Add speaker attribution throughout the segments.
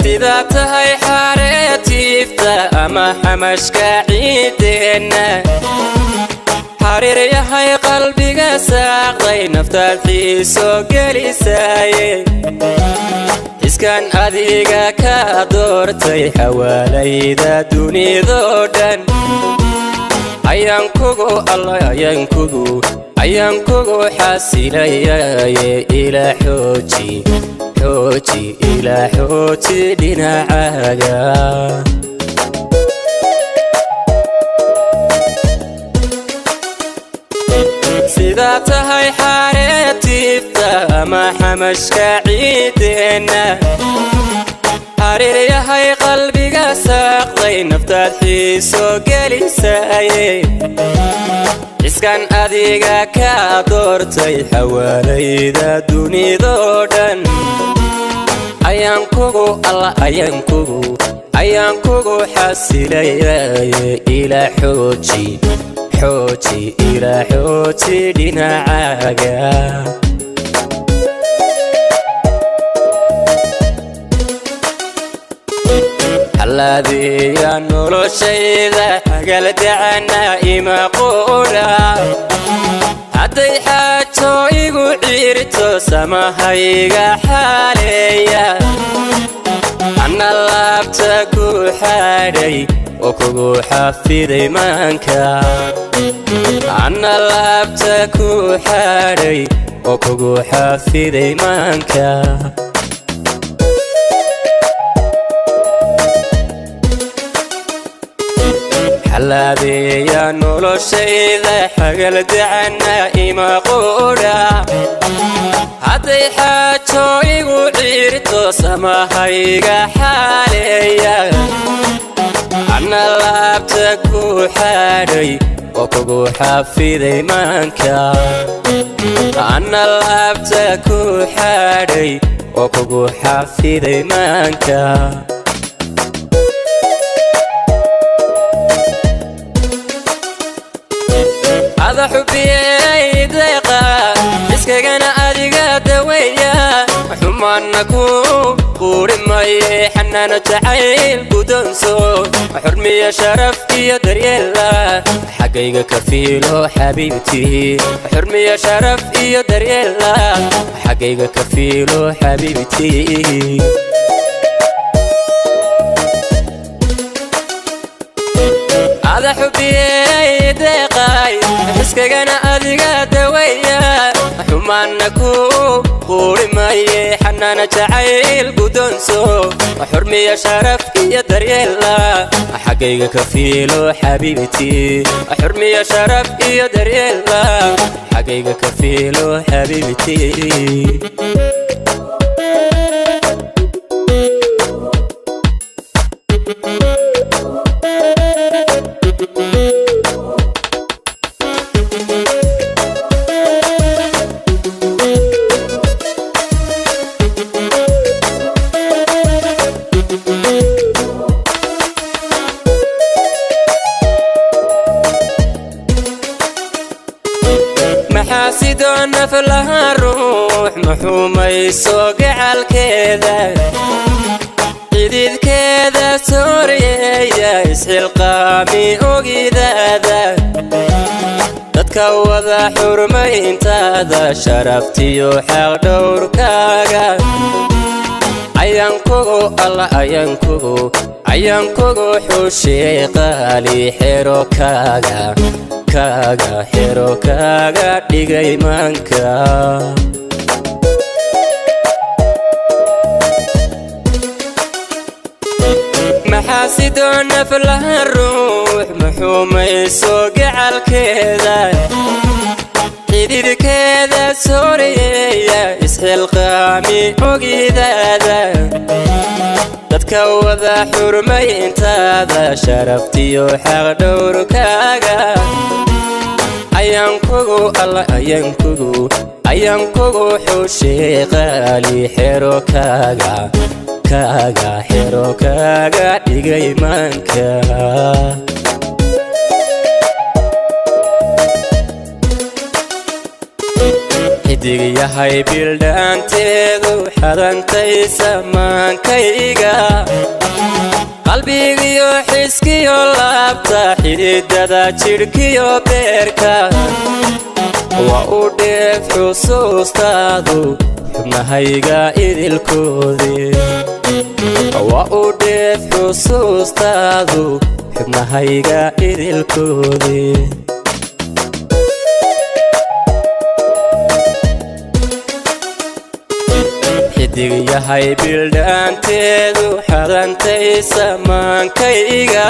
Speaker 1: Sidaa tahay xareetiifta ama xamashka ciideenna, xariir yahay qalbiga saaqday, naftaad xiiso gelisaaye. Iskaan adiga ka doortay xawaalayda dunidoo dhan, ayaan kugu alla ayaan kugu ayaan kugu xasilayaye. Ilaa xooji xooji, ilaa xooji dhinacaaga. Sidaa tahay xareetiifta ama xamashka ciideenna, xariir yahay qalbiga saaqday, naftaad xiiso gelisaaye. Iskaan adiga ka doortay xawaalayda dunidoo dhan, ayaan kugu alla ayaan kugu ayaan kugu xasilayaye. Ilaa xooji xooji, ilaa xooji dhinacaaga. Xallaadeeya noloshayda xagaldacana ima quudha, hadday xaajo igu ciirto samahayga xaaleeya. Anna laabta ku xaadhay oo kugu xafiday maanka, anna laabta ku xaadhay oo kugu xafiday maanka. Xallaadeeya noloshayda xagaldacana ima quudha, hadday xaajo igu ciirto samahayga xaaleeya. Anna laabta ku xaadhay oo kugu xafiday maanka, anna laabta ku xaadhay oo kugu xafiday maanka. Ada xubiyey deeqa iskagana adiga daweeya, xumaana ku quuri maye. Xanaano jacayl guddoonso, xurmiya sharaf iyo daryeela, xaggayga ka fiilo xabiibtii. Xurmiya sharaf iyo daryeela, xaggayga ka fiilo xabiibtii. Ada xubiyey deeqay xiskagana adiga daweeya, xumaana ku quuri maye. Xanaana jacayl guddoonso, xurmiya sharaf iyo daryeela, xaggayga ka fiilo xabiibtii. Xurmiya sharaf iyo daryeela, xaggayga ka fiilo xabiibtii. Maxaa sidoo naf laha ruux maxuumayso gacalkeeda, xididkeeda sooryeeya, isxilqaami ogidaada, dadka wada xurmayntaada, sharaftiyo xaq dhowrkaaga. Ayaan kugu alla ayaan kugu ayaan kugu xushey qaali, xero kaaga kaaga xero kaaga dhigay maanka. Maxaa sidoo naf laha ruux maxuumayso gacalkeeda, Xididkeeda sooriyeeya, isxilqaami ogidaada. Dadka wada xurmayntaada, sharaftiyo xaqdhowrkaaga ayaan kugu alla, ayaan kugu, ayaan kugu xushee qaali. Xero kaaga kaaga, xero kaaga dhigay maanka. Xidig yahay bildhaanteedu xadantay samaankayga, qalbigiyo xiskiyo laabta, xididada jidhkiyo beerka. Waa u dheef xusuustaadu xubnahayga idilkoodii. Waa u dheef xusuustaadu xubnahayga idilkoodii. Xidig yahay bildhaanteedu xadantay samaankayga,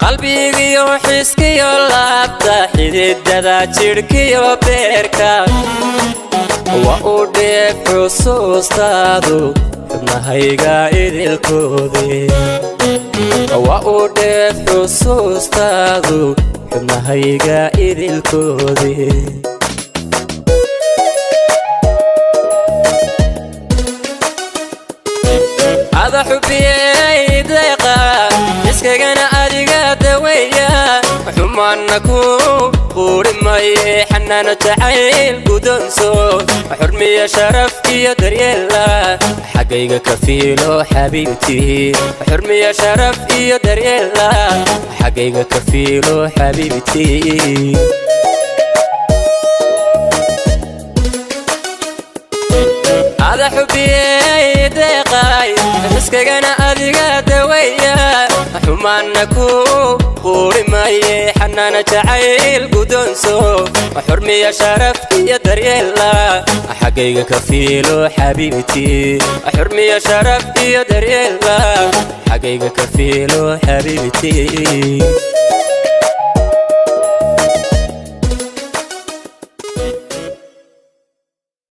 Speaker 1: qalbigiyo xiskiyo laabta, xididada jidhkiyo beerka. Waa u dheef xusuustaadu xubnahayga idilkoodii. Waa u dheef xusuustaadu xubnahayga idilkoodii. Ada xubiyey deeqa, iskagana adiga daweeya. Xumaanna ku quuri maye, xanaano jacayl guddoonso. Xurmiya sharaf iyo daryeela, xaggayga ka fiilo xabiibtii. Xurmiya sharaf iyo daryeela, xaggayga ka fiilo xabiibtii. Ada xubiyey deeqay, iskagana adiga daweeya. Xumaanna ku quuri maye, xanaano jacayl guddoonso. Xurmiya sharaf iyo daryeela, xaggayga ka fiilo xabiibtii. Xurmiya sharaf iyo daryeela, xaggayga ka fiilo xabiibtii.